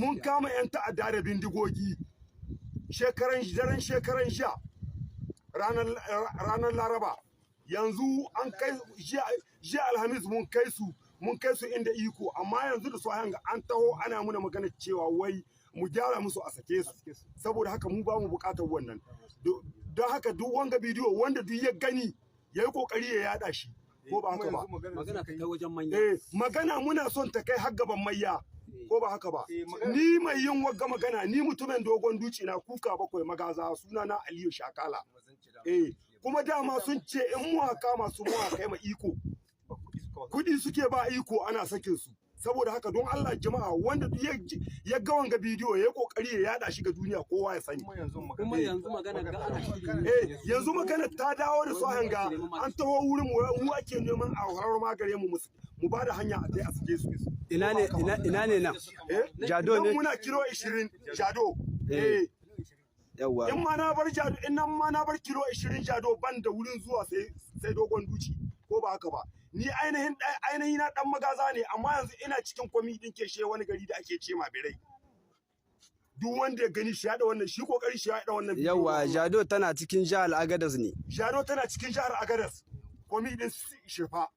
Mun kama 'yan ta'adda da bindigogi shekaran daren shekaran jiya, ranar Laraba. Yanzu an kai jiya Alhamis, mun kai su inda iko. Amma yanzu da su hanga an taho ana muna magana cewa wai mu gyara musu a sake su. Saboda haka mu ba mu bukatar wannan. Don haka duk wanga bidiyo, wanda duk ya gani, ya yi kokari ya yada shi, ko ba haka ba? Magana ta kai wajen manya. Eh, magana muna son ta kai har gaban manya, ko ba haka ba? Ni mai yin wagga magana, ni mutumin Dogon Duci na, Kuka Bakwai, Magaza, suna na Aliyu Shakala. Eh, kuma dama sun ce in mu kama su mu kai ma iko, kudi suke ba iko ana sakin su. Saboda haka don Allah jama'a, wanda duk ya ga wanga bidiyo, ya yi kokari ya yada shi ga duniya, kowa ya sani. Kuma yanzu magana ga ana shiri. Eh, yanzu magana ta dawo da su hanga an taho wurin mu, mu ake neman a horar ma gare mu, mu ba da hanya a tai a sake su. Ina ne, ina ne nan? Eh. Jado nan ne? Muna kilo 20 Jado. Eh. Eh. Yawa. In ma na bar Jado, in nan ma na bar kilo 20 Jado, ban da wurin zuwa sai Dogon Duci, ko ba haka ba? Ni ainihin na dan Magaza ne, amma yanzu ina cikin commune din Keshe, wani gari da ake ce ma Birai. Duk wanda ya gani shi yada wannan, shi kokari shi yada wannan bidiyo. Yawa, Jado tana cikin jihar Agadez ne. Jado tana cikin jihar Agadas, commune din Shirfa.